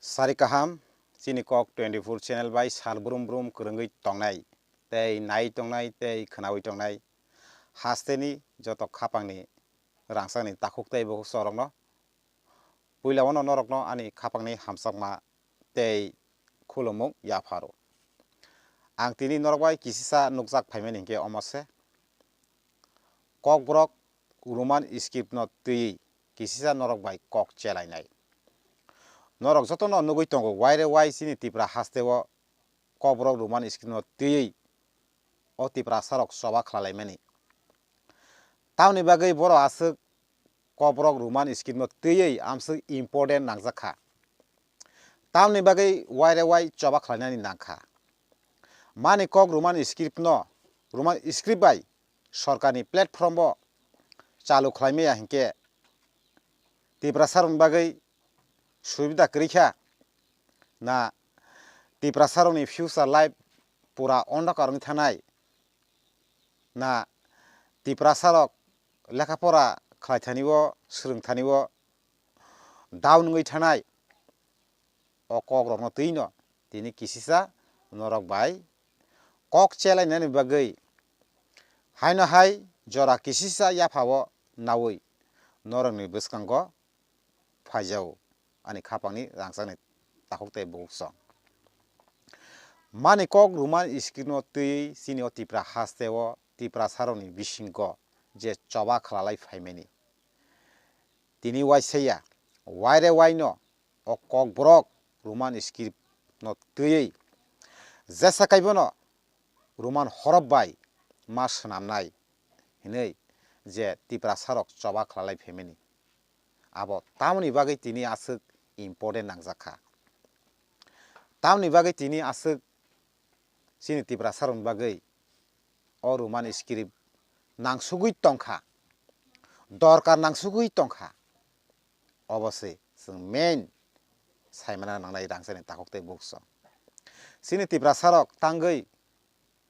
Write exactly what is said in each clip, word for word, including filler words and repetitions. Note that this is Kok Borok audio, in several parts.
Sari kaham, chini Kok twenty-four channel bai sal brum brum kwrwngwi tongnai, tei nai tongnai, tei khwnawi tongnai. Hasteni joto khapangni rangchakni takhuk tei bukhuk chorokno. Puila ono norokno ani khapangni hamjakma tei khulumung yapharo. Ang tini norok bai kisisa nukjak phaimani hinkhe omo se. Kokborok Roman script no twiwi kisisa norok bai kok chelainai. Norok jotono nugwi tongo, waire wai chini Tipra hasteo Kokborok Roman script no twiwi o Tiprasarok choba khlalaimani. Tamoni bagwi borok aswk Kokborok Roman script no twiwi amswk important nangjak kha. Tamoni bagwi waire wai choba khlainani nang kha. Mani kok Roman script no, Roman script bai sorkarni platform bo chalu khlaimaya hinkhe Tiprasarokni bagwi subida kwrwi kha na Tiprasarokni future life pura ondhokar wngwi thanai na Tiprasarok lekha pora khlai thani o, swrwng thani o down wngwi thanai. O kok rokno twi no tini kisisa norok bai kok chelainani bagwi haino hai jora kisisa yapha o nawi norokni bwskango phaijao ani khapangni rangchakni takhuk tei bukhuk song. Mani kok Roman script no twi chini o Tipra hasteo Tiprasarokni bisingo je choba khwlalai phaimani. Tini waisaya, waire waino o Kokborok Roman script no twiwi jesa kaibono Roman horof bai ma swnamnai hinwi je Tiprasarok choba khwlalai phaimani. Abo tamoni bagwi tini aswk important nangjak kha. Tamoni bagwi tini aswk chini Tiprasarokni bagwi o Roman script nangsugwi tongkha, dorkar nangsugwi tongkha. Obo se chwng main saimana nangnai rangchakni takhuk tei bukhuk song. Chini Tiprasarok tangwi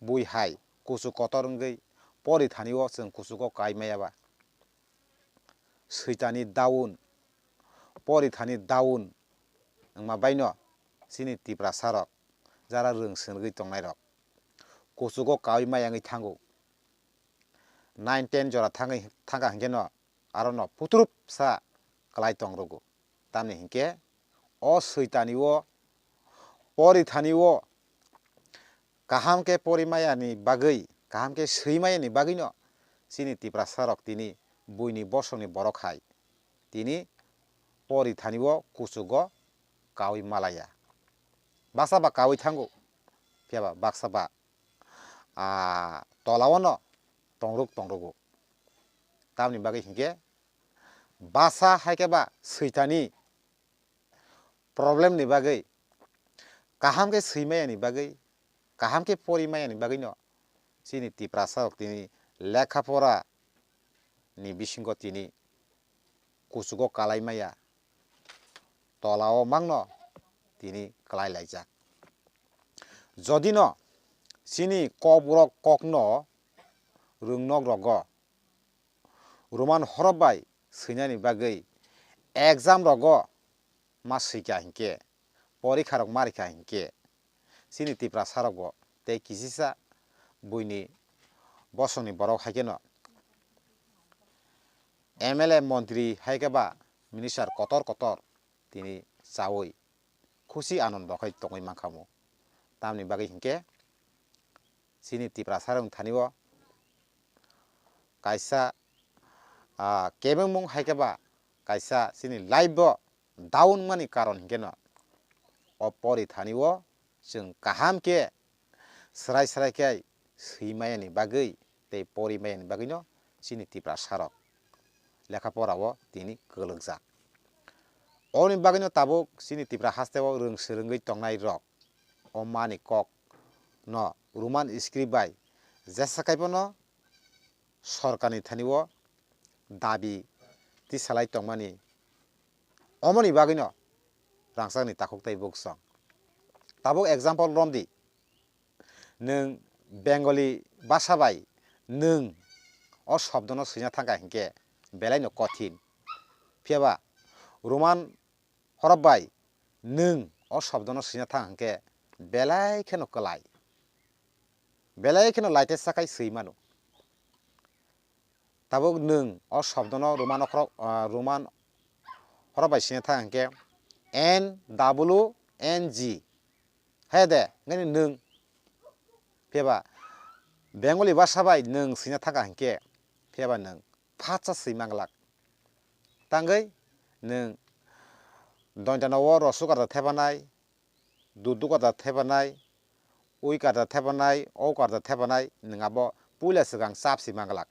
bui hai kuchuk kotor wngwi pori thani o chwng kuchugo kai maya ba. Switani down, pori thani down wngma baino chini Tiprasarok jara rwng swrwngwi tongnairok kuchugo kaui maya wngwi thango. Nine ten jora thangwi, thangkha hinkhe no aro no putrup sa kwlai tong rwgo. Tamni hinkhe o switani o pori thani o kaham khe pori maya ni bagwi, kaham khe swi maya ni bagwi no chini Tiprasa rok tini buini bosong ni borok hai tini pori thani o kuchugo kaui malaya. Baksa ba kaui thango, phiya ba baksa ba, ah, tola o no tongruk tongrugo. Tamni bagwi hinkhe basa hai khe ba switani problem ni bagwi, kaham khe swi maya ni bagwi, kaham khe pori maya ni bagwi no chini Tiprasa rok tini lekha pora ni bisingo tini kuchugo kalai maya, tola o mangno tini kalai laijak. Jodi no chini Kokborok kok no rwngnok rogo Roman horof bai swinani bagwi exam rogo ma swikha hinkhe, porikha rok ma rikha hinkhe, chini Tiprasa rok bo tei kisisa buini bosongni borok hai kheno M L A, montri hai khe ba minister kotor kotor tini chaui khusi anando khai tongwi mankha mu. Tamni bagwi hinkhe chini Tiprasa rok thani o kaisa, ah, kebengmung hai khe ba kaisa chini life bo down mani karon hinkhe no o pori thani o chwng kaham khe srai srai khe swi maya ni bagwi tei pori maya ni bagwi no chini Tiprasa rok lekha pora o tini kwlwkjak. Oboni bagwi no tabuk chini Tipra haste o rwng swrwngwi tongnai rok o mani kok no Roman script bai jesa kaibo no sorkar ni thani o dabi tisalai tongmani. Omoni bagwi no rangchak ni takhuk tei buksong. Tabuk example romdi, nwng Bengali basa bai nwng o shobdo no swina thangkha hinkhe belai no kothin. Phiya ba Roman horof bai nwng o shobdono swina thang hwnkhe belai kheno kwlai, belai kheno laitesa khai swi mano. Tabuk nwng o shobdono Roman okhorok, ah, Roman horok bai swina thang hwnkhe N W N G. He de, nini nwng. Phiya ba Bengali bhasha bai nwng swina thang hwnkhe, phiya ba nwng phatsa swi manglak. Tangwi nwng dointa no o rosu karta thepanai, dudu karta thepanai, ui karta thepanai, o karta thepanai, nwng abo puila swkang chap swi manglak.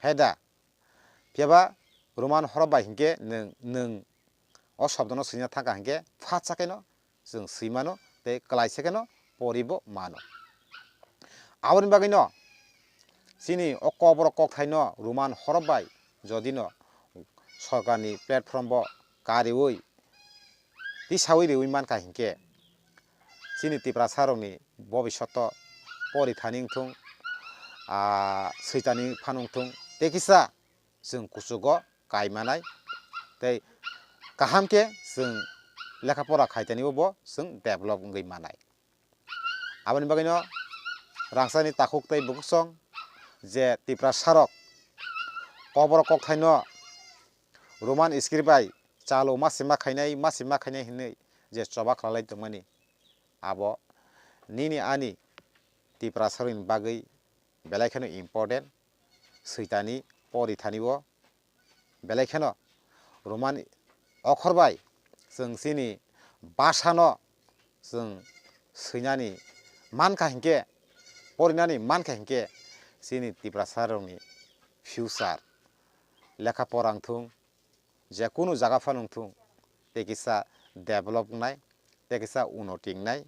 He da? Phiya ba Roman horok bai hinkhe nwng, nwng o shobdono swina thang kha hinkhe phatsa kheno chwng swi mano tei kwlaisa kheno poribo mano. Aboni bagwino chini o Kokborok kokthaino Roman horok bai jodino sorkarni platform bo kariui tisaui riui mankha hinkhe chini Tiprasarokni bobishoto porithani wngthung, ah, switani phano wngthung, tei kisa chwng kuchugo kai manai tei kaham khe chwng lekha pora khaitanibo bo chwng develop wngwi manai. Aboni bagwino rangchakni takhuk tei bukhuk song je Tiprasarok Kokborok kokthaino Roman script bai chalo ma se ma khainai, ma se ma khainai hinwi je choba khwlalai tongmani, abo nini ani Tiprasarokni bagwi belai kheno important, switani porithani o belai kheno Roman okhor bai chwng chini bhasha no chwng swinani mankha hinkhe, porinani mankha hinkhe chini Tiprasarokni future lekha pora wngthung, je kunu jaga phano wngthung, tei kisa develop wngnai, tei kisa unoti wngnai.